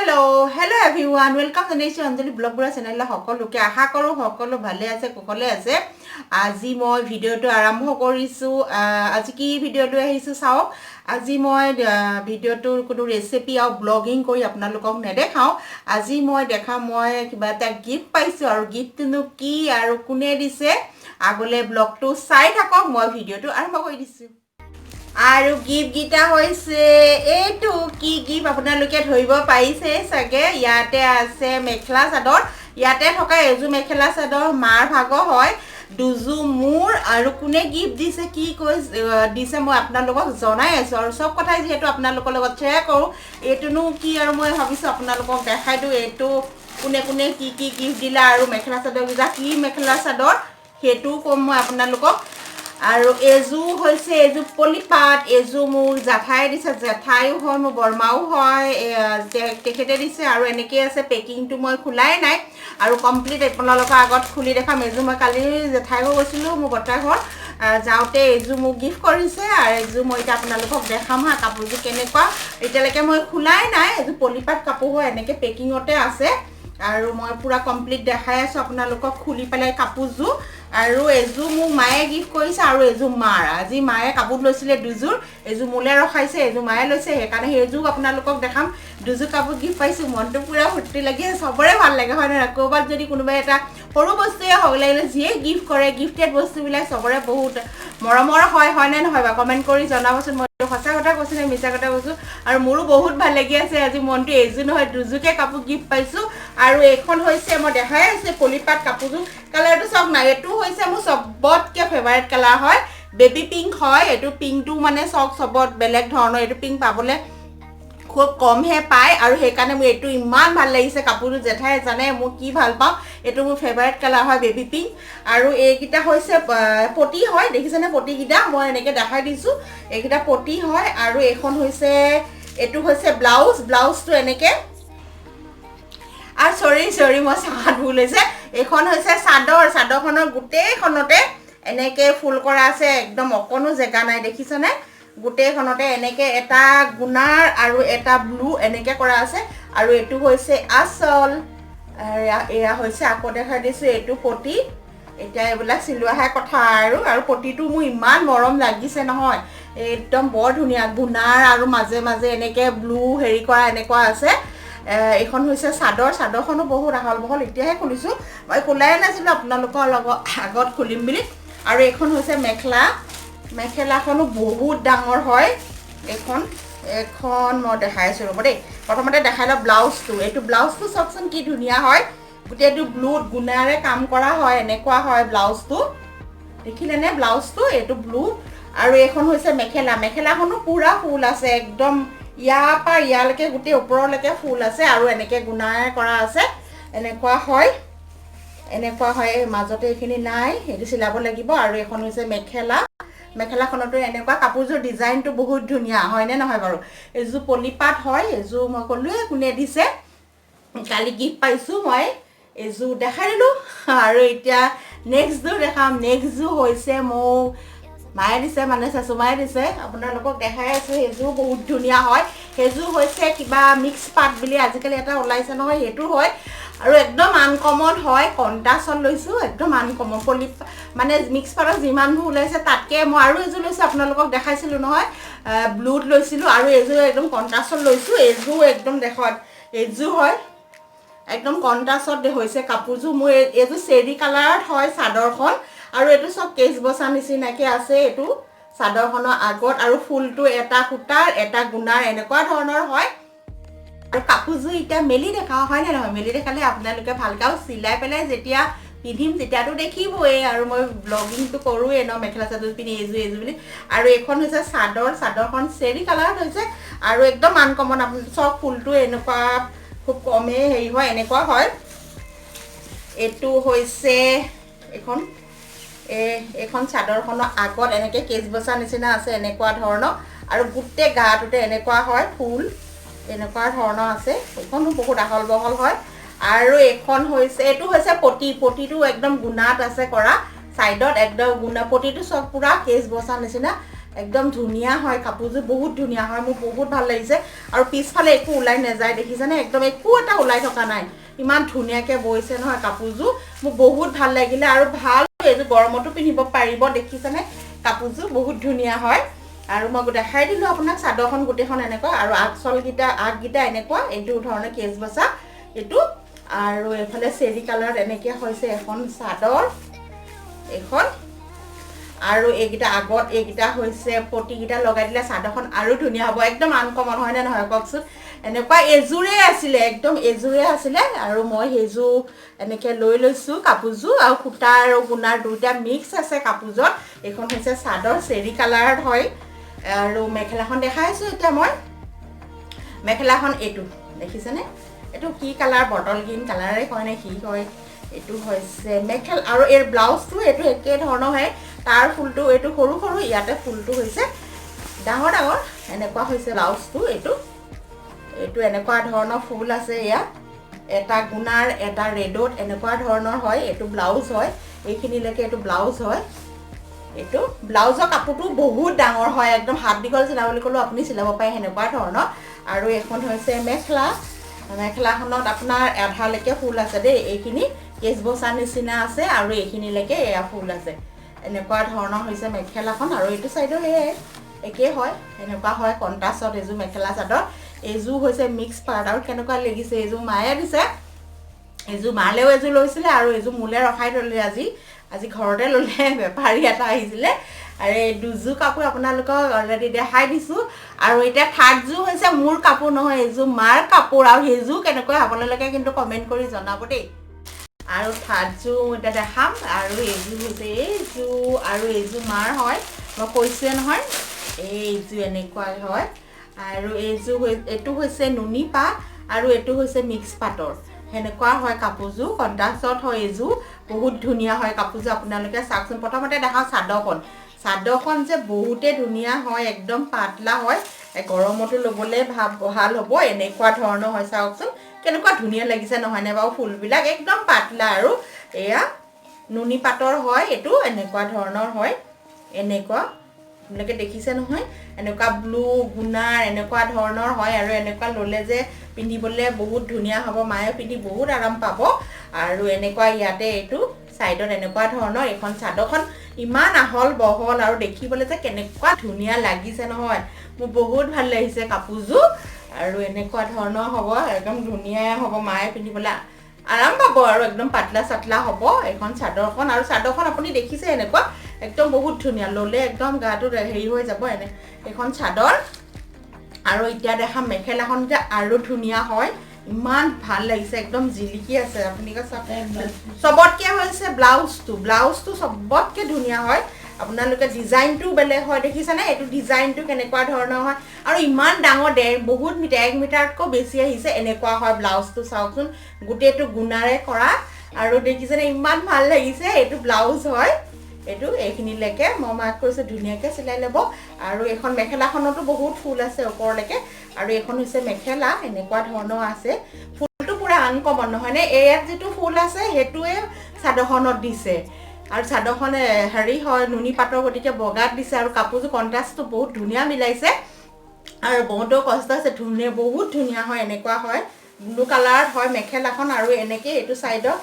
Hello' hello' everyone, welcome জনাইছোঁ অঞ্জলি blog Barua চেনেললৈ সকলোকে। আশা কৰোঁ সকলো ভালে আছে, কুশলে আছে। আজি মই ভিডিঅ'টো আৰম্ভ কৰিছোঁ। আজি কি ভিডিঅ' লৈ আহিছোঁ চাওক। আজি মই ভিডিঅ'টোৰ কোনো ৰেচিপি আৰু ব্লগিং কৰি আপোনালোকক নেদেখাওঁ। আজি মই দেখাম, মই কিবা এটা গিফ্ট পাইছোঁ আৰু গিফ্টটোনো কি আৰু কোনে দিছে, আগলৈ ব্লগটো চাই থাকক। মই ভিডিঅ'টো আৰম্ভ কৰি দিছোঁ। আৰু গিফ্টকেইটা হৈছে এইটো। কি গিফ্ট আপোনালোকে ধৰিব পাৰিছে চাগে। ইয়াতে আছে মেখেলা চাদৰ। ইয়াতে থকা এযোৰ মেখেলা চাদৰ মাৰ ভাগৰ হয়, দুযোৰ মোৰ। আৰু কোনে গিফ্ট দিছে, কি কৈ দিছে, মই আপোনালোকক জনাই আছোঁ। আৰু চব কথাই যিহেতু আপোনালোকৰ লগত শ্বেয়াৰ কৰোঁ, এইটোনো কি আৰু মই ভাবিছোঁ আপোনালোকক দেখাই দিওঁ, এইটো কোনে কোনে কি কি গিফ্ট দিলে আৰু মেখেলা চাদৰকেইটা কি মেখেলা চাদৰ, সেইটোও ক'ম মই আপোনালোকক। আৰু এইযোৰ হৈছে, এইযোৰ পলিপাত। এইযোৰ মোক জেঠাই দিছে। জেঠাইও হয়, মোৰ বৰমাও হয়, তেখেতে দিছে। আৰু এনেকেই আছে, পেকিংটো মই খোলাই নাই। আৰু কমপ্লিট আপোনালোকৰ আগত খুলি দেখাম। এইযোৰ মই কালি জেঠাই ঘৰ গৈছিলোঁ, মোৰ বৰ্তাৰ ঘৰ যাওঁতে এইযোৰ মোক গিফ্ট কৰিছে। আৰু এইযোৰ মই এতিয়া আপোনালোকক দেখাম হা, কাপোৰযোৰ কেনেকুৱা। এতিয়ালৈকে মই খোলাই নাই। এইযোৰ পলিপাত কাপোৰ হয়, এনেকৈ পেকিঙতে আছে। আৰু মই পূৰা কমপ্লিট দেখাই আছোঁ আপোনালোকক খুলি পেলাই কাপোৰযোৰ। আৰু এযোৰ মোক মায়ে গিফ্ট কৰিছে আৰু এযোৰ মাৰ। আজি মায়ে কাপোৰ লৈছিলে দুযোৰ, এযোৰ মোলৈ ৰখাইছে, এযোৰ মায়ে লৈছে, সেইকাৰণে সেইযোৰ আপোনালোকক দেখাম। দুযোৰ কাপোৰ গিফ্ট পাইছোঁ, মনটো পূৰা ফূৰ্তি লাগি আছে। চবৰে ভাল লাগে, হয় নহয়? ক'ৰবাত যদি কোনোবাই এটা সৰু বস্তুৱে হওক লাগিলে যিয়ে গিফ্ট কৰে, গিফ্টেড বস্তুবিলাক চবৰে বহুত মৰমৰ হয়, হয়নে নহয় বাৰু? কমেণ্ট কৰি জনাবচোন, মই সঁচা কথা কৈছোঁ নে মিছা কথা কৈছোঁ। আৰু মোৰো বহুত ভাল লাগি আছে আজি মনটো, এযোৰ নহয় দুযোৰকে কাপোৰ গিফ্ট পাইছোঁ। আৰু এইখন হৈছে, মই দেখাই আছোঁ, পলিপাত কাপোৰযোৰ। কালাৰটো চাওক না, এইটো হৈছে মোৰ চবতকৈ ফেভাৰেট কালাৰ হয়, বেবী পিংক হয়। এইটো পিংকটো মানে চাওক, চবত বেলেগ ধৰণৰ, এইটো পিংক পাবলৈ খুব কমহে পায়। আৰু সেইকাৰণে মোৰ এইটো ইমান ভাল লাগিছে কাপোৰটো। জেঠাই জানে মই কি ভাল পাওঁ, এইটো মোৰ ফেভাৰেট কালাৰ হয়, বেবী পিংক। আৰু এইকেইটা হৈছে পতি হয়, দেখিছেনে পতিকেইটা? মই এনেকৈ দেখাই দিছোঁ, এইকেইটা পতি হয়। আৰু এইখন হৈছে, এইটো হৈছে ব্লাউজ। ব্লাউজটো এনেকৈ। আৰু চৰি চৰি, মই চাহাত ভুল হৈছে। এইখন হৈছে চাদৰ। চাদৰখনৰ গোটেইখনতে এনেকৈ ফুল কৰা আছে, একদম অকণো জেগা নাই, দেখিছেনে? গোটেইখনতে এনেকৈ এটা গুণাৰ আৰু এটা ব্লু এনেকৈ কৰা আছে। আৰু এইটো হৈছে আচল। এয়া হৈছে, আকৌ দেখাই দিছোঁ, এইটো পতি। এতিয়া এইবিলাক চিলোৱাহে কথা আৰু। আৰু পতিটো মোৰ ইমান মৰম লাগিছে নহয়, একদম বৰ ধুনীয়া, গুণাৰ আৰু মাজে মাজে এনেকৈ ব্লু হেৰি কৰা এনেকুৱা আছে। এইখন হৈছে চাদৰ। চাদৰখনো বহুত আহল বহল। এতিয়াহে খুলিছোঁ, মই খোলাই নাছিলোঁ আপোনালোকৰ লগত আগত খুলিম বুলি। আৰু এইখন হৈছে মেখেলা। মেখেলাখনো বহুত ডাঙৰ হয় এইখন। এইখন মই দেখাই আছোঁ, ৰ'ব দেই। প্ৰথমতে দেখাই লওঁ ব্লাউজটো। এইটো ব্লাউজটো চাওকচোন কি ধুনীয়া হয়। গোটেইটো ব্লুত গুণাৰে কাম কৰা হয়, এনেকুৱা হয় ব্লাউজটো। দেখিলেনে ব্লাউজটো? এইটো ব্লু। আৰু এইখন হৈছে মেখেলা। মেখেলাখনো পূৰা ফুল আছে, একদম ইয়াৰ পৰা ইয়ালৈকে গোটেই ওপৰলৈকে ফুল আছে। আৰু এনেকৈ গুণাৰে কৰা আছে, এনেকুৱা হয়, এনেকুৱা হয়। মাজতে এইখিনি নাই, সেইটো চিলাব লাগিব। আৰু এইখন হৈছে মেখেলা। মেখেলাখনতো এনেকুৱা। কাপোৰযোৰ ডিজাইনটো বহুত ধুনীয়া, হয়নে নহয় বাৰু? এইযোৰ পলিপাত হয়। এইযোৰ মই ক'লোৱে কোনে দিছে, কালি গিফ্ট পাইছোঁ মই। এইযোৰ দেখাই দিলোঁ আৰু এতিয়া নেক্সটযোৰ দেখাম। নেক্সটযোৰ হৈছে মোক মায়ে দিছে, মানে শাশু মায়ে দিছে। আপোনালোকক দেখাই আছোঁ, সেইযোৰ বহুত ধুনীয়া হয়। সেইযোৰ হৈছে কিবা মিক্স পাত বুলি আজিকালি এটা ওলাইছে নহয়, সেইটো হয়। আৰু একদম আনকমন হয়, কণ্ট্ৰাষ্টত লৈছোঁ, একদম আনকমন। পলি মানে মিক্স পাতৰ যিমানবোৰ ওলাইছে, তাতকৈ মই আৰু এযোৰ লৈছোঁ, আপোনালোকক দেখাইছিলোঁ নহয়, ব্লুত লৈছিলোঁ। আৰু এইযোৰ একদম কণ্ট্ৰাষ্টত লৈছোঁ। এইযোৰ একদম দেখত এইযোৰ হয়, একদম কণ্ট্ৰাষ্টত হৈছে কাপোৰযোৰ মোৰ। এইযোৰ চেৰি কালাৰত হয় চাদৰখন। আৰু এইটো চব কেচ বচা নিচিনাকৈ আছে এইটো চাদৰখনৰ আগত। আৰু ফুলটো এটা সূতাৰ, এটা গুণাৰ, এনেকুৱা ধৰণৰ হয়। আৰু কাপোৰযোৰ এতিয়া মেলি দেখাওঁ, হয়নে নহয়? মেলি দেখালে আপোনালোকে ভালকৈ, আৰু চিলাই পেলাই যেতিয়া পিন্ধিম তেতিয়াতো দেখিবই। আৰু মই ব্লগিংটো কৰোঁৱেই ন, মেখেলা চাদৰ পিন্ধি এইযোৰ এইযোৰ বুলি। আৰু এইখন হৈছে চাদৰ। চাদৰখন চেৰি কালাৰত হৈছে আৰু একদম আনকমন। আপুনি চব ফুলটো এনেকুৱা খুব কমেই হেৰি হয়, এনেকুৱা হয়। এইটো হৈছে এইখন, এইখন চাদৰখনৰ আগত এনেকৈ কেচ বচা নিচিনা আছে, এনেকুৱা ধৰণৰ। আৰু গোটেই গাটোতে এনেকুৱা হয়, ফুল এনেকুৱা ধৰণৰ আছে। এইখনো বহুত আহল বহল হয়। আৰু এইখন হৈছে, এইটো হৈছে পতি। পতিটো একদম গুণাত আছে কৰা, ছাইডত একদম গুণা। পতিটো চব পূৰা কেচ বচা নিচিনা। একদম ধুনীয়া হয় কাপোৰযোৰ, বহুত ধুনীয়া হয়, মোৰ বহুত ভাল লাগিছে। আৰু পিছফালে একো ওলাই নাযায়, দেখিছেনে? একদম একো এটা ওলাই থকা নাই, ইমান ধুনীয়াকৈ বৈছে নহয় কাপোৰযোৰ, মোক বহুত ভাল লাগিলে। আৰু ভাল, এইযোৰ গৰমতো পিন্ধিব পাৰিব, দেখিছেনে? কাপোৰযোৰ বহুত ধুনীয়া হয়। আৰু মই দেখাই দিলোঁ আপোনাক চাদৰখন গোটেইখন এনেকুৱা। আৰু আগচলকেইটা, আগকেইটা এনেকুৱা, এইটো ধৰণৰ কেচ বচা এইটো। আৰু এইফালে চেৰি কালাৰত এনেকৈ হৈছে এখন চাদৰ এইখন। আৰু এইকেইটা আগত এইকেইটা হৈছে পতিকেইটা লগাই দিলে চাদৰখন আৰু ধুনীয়া হ'ব, একদম আনকমন হয়নে নহয় কওকচোন? এনেকুৱা এযোৰে আছিলে, একদম এযোৰে আছিলে। আৰু মই সেইযোৰ এনেকৈ লৈ লৈছোঁ কাপোৰযোৰ। আৰু সূতা আৰু গুণাৰ দুয়োটা মিক্স আছে কাপোৰযোৰত। এইখন হৈছে চাদৰ, চেৰি কালাৰত হয়। আৰু মেখেলাখন দেখাই আছোঁ এতিয়া মই। মেখেলাখন এইটো দেখিছেনে? এইটো কি কালাৰ, বটল গ্ৰীণ কালাৰে কয় নে কি কয়? এইটো হৈছে মেখেলা। আৰু এই ব্লাউজটো এইটো একে ধৰণৰ হয়, তাৰ ফুলটো এইটো সৰু সৰু, ইয়াতে ফুলটো হৈছে ডাঙৰ ডাঙৰ, এনেকুৱা হৈছে ব্লাউজটো। এইটো এইটো এনেকুৱা ধৰণৰ ফুল আছে ইয়াত, এটা গুণাৰ এটা ৰেডত, এনেকুৱা ধৰণৰ হয়। এইটো ব্লাউজ হয়, এইখিনিলৈকে এইটো ব্লাউজ হয়। এইটো ব্লাউজৰ কাপোৰটো বহুত ডাঙৰ হয়, একদম হাত দীঘল চিলাব বুলি ক'লেও আপুনি চিলাব পাৰে সেনেকুৱা ধৰণৰ। আৰু এইখন হৈছে মেখেলা। মেখেলাখনত আপোনাৰ আধালৈকে ফুল আছে দেই, এইখিনি কেচ বচা নিচিনা আছে আৰু এইখিনিলৈকে এয়া ফুল আছে, এনেকুৱা ধৰণৰ হৈছে মেখেলাখন। আৰু এইটো চাইডো সেয়াই একেই হয়, এনেকুৱা হয় কণ্ট্ৰাষ্টত এইযোৰ মেখেলা চাদৰ। এইযোৰ হৈছে মিক্স পাৰ্ট। আৰু কেনেকুৱা লাগিছে? এইযোৰ মায়ে দিছে, এইযোৰ মালেও এযোৰ লৈছিলে আৰু এইযোৰ মোলে ৰখাই থ'লে, আজি আজি ঘৰতে ল'লে, বেপাৰী এটা আহিছিলে। আৰু এই দুযোৰ কাপোৰ আপোনালোকক অলৰেডি দেখাই দিছোঁ। আৰু এতিয়া থাৰ্ডযোৰ হৈছে মোৰ কাপোৰ নহয়, এইযোৰ মাৰ কাপোৰ। আৰু সেইযোৰ কেনেকুৱা আপোনালোকে কিন্তু কমেণ্ট কৰি জনাব দেই। আৰু থাৰ্ডযোৰ এতিয়া দেখাম। আৰু এইযোৰ হৈছে এইযোৰ, আৰু এইযোৰ মাৰ হয়, মই কৈছোৱে নহয়, এইযোৰ এনেকুৱা হয়। আৰু এইযোৰ এইটো হৈছে নুনি পাট আৰু এইটো হৈছে মিক্স পাটৰ, সেনেকুৱা হয় কাপোৰযোৰ, কণ্ট্ৰাষ্টত হয় এইযোৰ, বহুত ধুনীয়া হয় কাপোৰযোৰ। আপোনালোকে চাওকচোন। প্ৰথমতে দেখাওঁ চাদৰখন। চাদৰখন যে বহুতে ধুনীয়া হয়, একদম পাতলা হয়, গৰমতো ল'বলৈ ভাল হ'ব, এনেকুৱা ধৰণৰ হয়। চাওকচোন কেনেকুৱা ধুনীয়া লাগিছে নহয়নে বাৰু? ফুলবিলাক একদম পাতলা। আৰু এয়া নুনি পাটৰ হয়, এইটো এনেকুৱা ধৰণৰ হয়, এনেকুৱা আপোনালোকে দেখিছে নহয়, এনেকুৱা ব্লু গুণাৰ এনেকুৱা ধৰণৰ হয়। আৰু এনেকুৱা ল'লে যে পিন্ধিবলৈ বহুত ধুনীয়া হ'ব, মায়ে পিন্ধি বহুত আৰাম পাব। আৰু এনেকুৱা ইয়াতে এইটো ছাইডত এনেকুৱা ধৰণৰ এইখন চাদৰখন ইমান আহল বহল আৰু দেখিবলৈ যে কেনেকুৱা ধুনীয়া লাগিছে নহয়, মোৰ বহুত ভাল লাগিছে কাপোৰযোৰ। আৰু এনেকুৱা ধৰণৰ হ'ব, একদম ধুনীয়াই হ'ব, মায়ে পিন্ধিবলৈ আৰাম পাব আৰু একদম পাতলা চাতলা হ'ব এইখন চাদৰখন। আৰু চাদৰখন আপুনি দেখিছে এনেকুৱা একদম বহুত ধুনীয়া, ল'লে একদম গাটোত হেৰি হৈ যাব এনে এইখন চাদৰ। আৰু এতিয়া দেখাম মেখেলাখন যে আৰু ধুনীয়া হয়, ইমান ভাল লাগিছে, একদম জিলিকি আছে। আপুনি চবতকে হৈছে ব্লাউজটো, ব্লাউজটো চবতকে ধুনীয়া হয়। আপোনালোকে ডিজাইনটোও বেলেগ হয়, দেখিছেনে? এইটো ডিজাইনটো কেনেকুৱা ধৰণৰ হয়। আৰু ইমান ডাঙৰ, ডেৰ বহুত মিটাৰ, 1 মিটাৰতকৈ বেছি আহিছে, এনেকুৱা হয় ব্লাউজটো। চাওকচোন গোটেইটো গুণাৰে কৰা। আৰু দেখিছেনে ইমান ভাল লাগিছে, এইটো ব্লাউজ হয়। এইটো এইখিনিলৈকে মই মাক কৈছোঁ ধুনীয়াকৈ চিলাই ল'ব। আৰু এইখন মেখেলাখনতো বহুত ফুল আছে ওপৰলৈকে। আৰু এইখন হৈছে মেখেলা, এনেকুৱা ধৰণৰ আছে। ফুলটো পূৰা আনকমন নহয়নে? ইয়াত যিটো ফুল আছে সেইটোৱে চাদৰখনত দিছে। আৰু চাদৰখন হেৰি হয় নুনি পাটৰ, গতিকে বগাত দিছে। আৰু কাপোৰযোৰ কণ্ট্ৰাষ্টটো বহুত ধুনীয়া মিলাইছে। আৰু বহুতো কষ্ট আছে, ধুনীয়া, বহুত ধুনীয়া হয়, এনেকুৱা হয় ব্লু কালাৰত হয় মেখেলাখন। আৰু এনেকৈ এইটো ছাইডত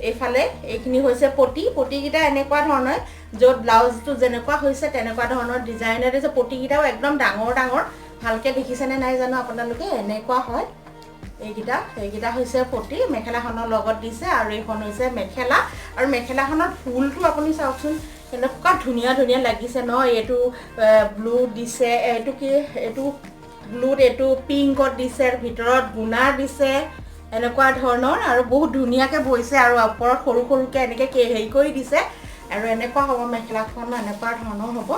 এইফালে এইখিনি হৈছে পতি, পতিকেইটা এনেকুৱা ধৰণৰ, য'ত ব্লাউজটো যেনেকুৱা হৈছে তেনেকুৱা ধৰণৰ ডিজাইনত দিছে। পতিকেইটাও একদম ডাঙৰ ডাঙৰ, ভালকৈ দেখিছেনে নাই জানো আপোনালোকে, এনেকুৱা হয় এইকেইটা। এইকেইটা হৈছে পতি, মেখেলাখনৰ লগত দিছে। আৰু এইখন হৈছে মেখেলা। আৰু মেখেলাখনৰ ফুলটো আপুনি চাওকচোন কেনেকুৱা ধুনীয়া ধুনীয়া লাগিছে ন। এইটো ব্লু দিছে, এইটো কি, এইটো ব্লুত, এইটো পিংকত দিছে, ভিতৰত গুণাৰ দিছে, এনেকুৱা ধৰণৰ। আৰু বহুত ধুনীয়াকৈ বৈছে। আৰু ওপৰত সৰু সৰুকৈ এনেকৈ হেৰি কৰি দিছে। আৰু এনেকুৱা হ'ব মেখেলাখন, এনেকুৱা ধৰণৰ হ'ব,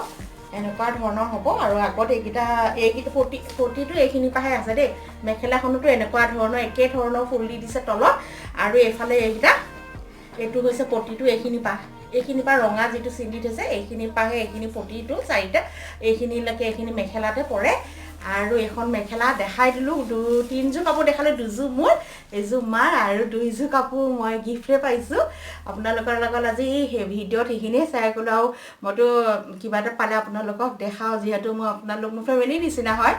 এনেকুৱা ধৰণৰ হ'ব। আৰু আগত এইকেইটা, এইকেইটা পতিটো এইখিনিৰ পৰাহে আছে দেই। মেখেলাখনতো এনেকুৱা ধৰণৰ একে ধৰণৰ ফুল দি দিছে তলত। আৰু এইফালে এইকেইটা, এইটো হৈছে পতিটো এইখিনিৰ পৰা, এইখিনিৰ পৰা ৰঙা যিটো চিন দি থৈছে এইখিনিৰ পৰাহে এইখিনি পতিটো চাৰিটা এইখিনিলৈকে এইখিনি মেখেলাতে পৰে। আৰু এখন মেখেলা দেখাই দিলোঁ। 3যোৰ কাপোৰ দেখালোঁ, 2যোৰ মোৰ, এযোৰ মাৰ, আৰু 2যোৰ কাপোৰ মই গিফ্টে পাইছোঁ। আপোনালোকৰ লগত আজি সেই ভিডিঅ'ত সেইখিনিয়ে শ্বেয়াৰ কৰিলোঁ। আৰু মইতো কিবা এটা পালে আপোনালোকক দেখাওঁ, যিহেতু মই আপোনালোক মোৰ ফেমিলিৰ নিচিনা হয়।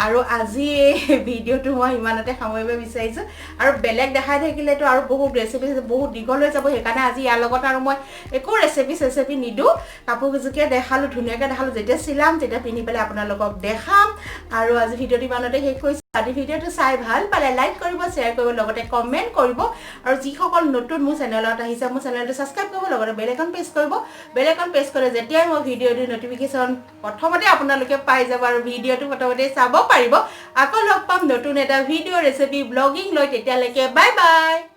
আৰু আজি এই ভিডিঅ'টো মই ইমানতে সামৰিব বিচাৰিছোঁ। আৰু বেলেগ দেখাই থাকিলেতো আৰু বহুত ৰেচিপি বহুত দীঘল হৈ যাব, সেইকাৰণে আজি ইয়াৰ লগত আৰু মই একো ৰেচিপি চেচিপি নিদিওঁ। কাপোৰকেইযোৰকে দেখালোঁ, ধুনীয়াকৈ দেখালোঁ। যেতিয়া চিলাম তেতিয়া পিন্ধি পেলাই আপোনালোকক দেখাম। আৰু আজি ভিডিঅ'টো ইমানতে শেষ কৰিছোঁ। আজি ভিডিঅ'টো চাই ভাল পালে লাইক কৰিব, শ্বেয়াৰ কৰিব, লগতে কমেণ্ট কৰিব। আৰু যিসকল নতুন মোৰ চেনেলত আহিছে, মোৰ চেনেলটো ছাবস্ক্ৰাইব কৰিব, লগতে বেল আইকন প্ৰেছ কৰিব। বেল আইকন প্ৰেছ কৰিলে যেতিয়াই মই ভিডিঅ' দিওঁ ন'টিফিকেশ্যন প্ৰথমতে আপোনালোকে পাই যাব আৰু ভিডিঅ'টো প্ৰথমতে চাব পাৰিব। আকৌ লগ পাম নতুন এটা ভিডিঅ' ৰেচিপি ব্লগিং লৈ। তেতিয়ালৈকে বাই বাই।